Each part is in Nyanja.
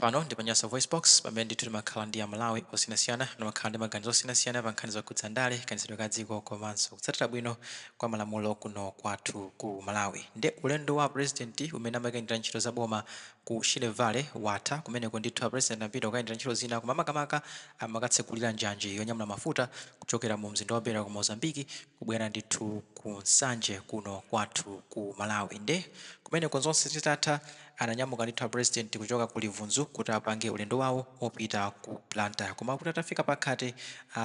Pano ndi pa Nyasa VoiceBox, pamene ndithu timakhala ndi Amalawi osiyanasiyana, timakhala ndi maganizo osiyanasiyana pa nkhani zokhudza ndale, kayendetsedwe ka dziko komanso kutsatira bwino kwa malamulo kuno kwathu ku Malawi. Nde ulendo wa President umene amakayendera ntchito za boma ku Shire Valley watha. Kumeneko ndithu a President anapita kukayendera ntchito zina, koma makamaka amakatsekulira njanji yonyamula mafuta kuchokera mu mzinda wa Beira ku Mozambique kubwera ndithu ku Nsanje kuno kwathu ku Malawi. Nde kumeneko zonse zitatha, ananyamuka ndithu a President kuchoka ku Livunzu kuti apange ulendo wawo opita ku Blantyre, koma kuti atafika pa Khate,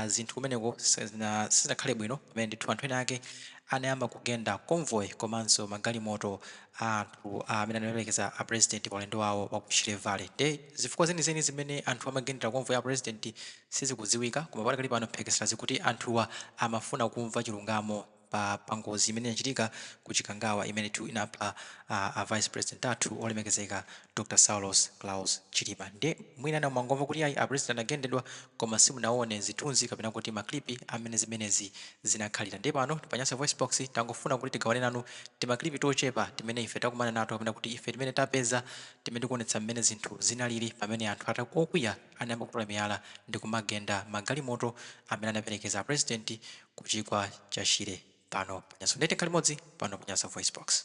zinthu kumeneko sizinakhale bwino pamene ndithu anthu ena ake anayamba kugenda convoy komanso magalimoto a anthu amene anaperekeza a President pa ulendo wawo wa ku Shire Valley. Nde zifukwa zenizeni zimene anthu amagendera convoy ya President sizikudziwika, koma padakali pano mphekesera zikuti anthuwa amafuna kumva chilungamo pa ngozi imene inachitika ku Chikangawa imene ndithu inapha a Vice President athu olemekezeka Dr Saulos Klaus Chilima. Nde mwina ena mwangomva kuti ayi, a President anagendedwa, koma simunaone zithunzi kapena kuti ma clip amene zimenezi zinakhalira. Nde pano pa Nyasa VoiceBox tangofuna kuti tigawane nanu tima clip tochepa timene ife takumana nato kapena kuti ife timene tapeza, timene tikuonetsa mmene zinthu zinalili pamene anthu okwiya anayamba kutola miyala ndikumagenda magalimoto amene anaperekeza a President ku chigwa cha Shire. Pano pa Nyasa, nde tikhale limodzi pano pa Nyasa VoiceBox.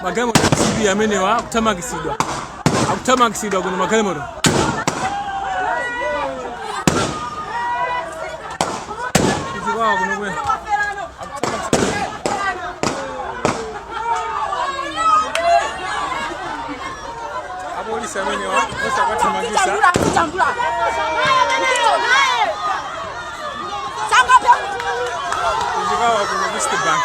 Magalimoto a MCP amenewa akuthamangitsidwa, akuthamangitsidwa kuno magalimoto. Kuchikwawa kuno kwe. Apolisi amenewa osakathamangitsa. Kuchikwawa kuno ku East Bank.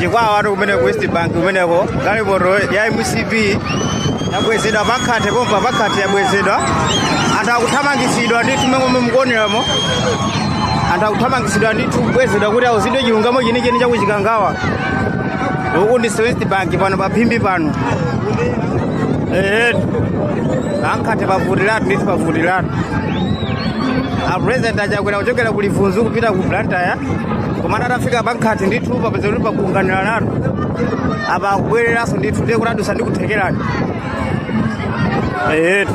Chikwawa atu kumene ku East Bank kumeneko, galimoto ya MCP yabwezedwa pakhate pompa pakhate yabwezedwa. Anthu akuthamangitsidwa ndithu, mmene mukuoneramo, anthu akuthamangitsidwa ndithu, kubwezedwa kuti auzidwe chilungamo chenicheni chakuchikangawa. Uku ndi West Bank pano paphimbi pano. Ehe, pankhate pavutiratu ndithu, pavutiratu. A President achakwera kuchokera ku Livunzu kupita ku Blantyre, koma atafika pankhate ndithu papeza kuti pakunganiratu. Apa akubwereranso ndithu, ndiye kuti adusa ndi kuthekerani. Ehe,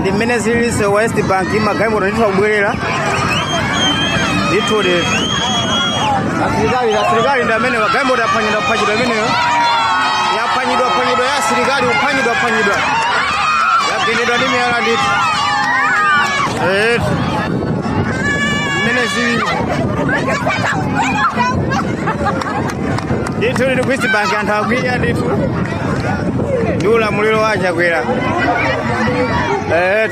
ndi mmene zilili wa West Bank, magalimoto ndithu akubwerera ndithu lero. Asilikali ndi amene magalimoto aphwanyidwa, phwanyidwa imeneyo, yaphwanyidwa, phwanyidwa ya asilikali, kuphwanyidwa, phwanyidwa, yagendedwa ndi miyala ndithu. Ehe, mmene zilili ndithu lili ku East Bank, anthu akwiya ndithu ndi ulamuliro wa Chakwera. Ehe.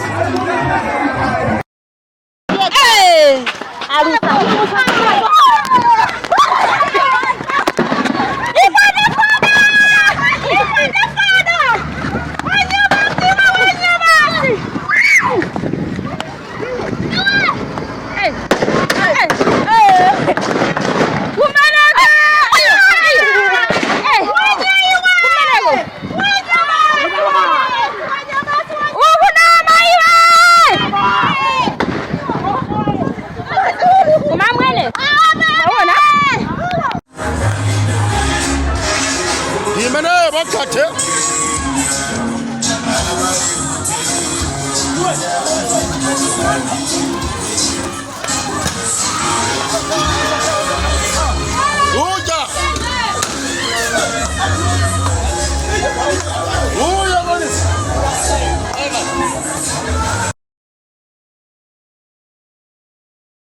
Imeneyo bakhathe. Uja. Uja bani.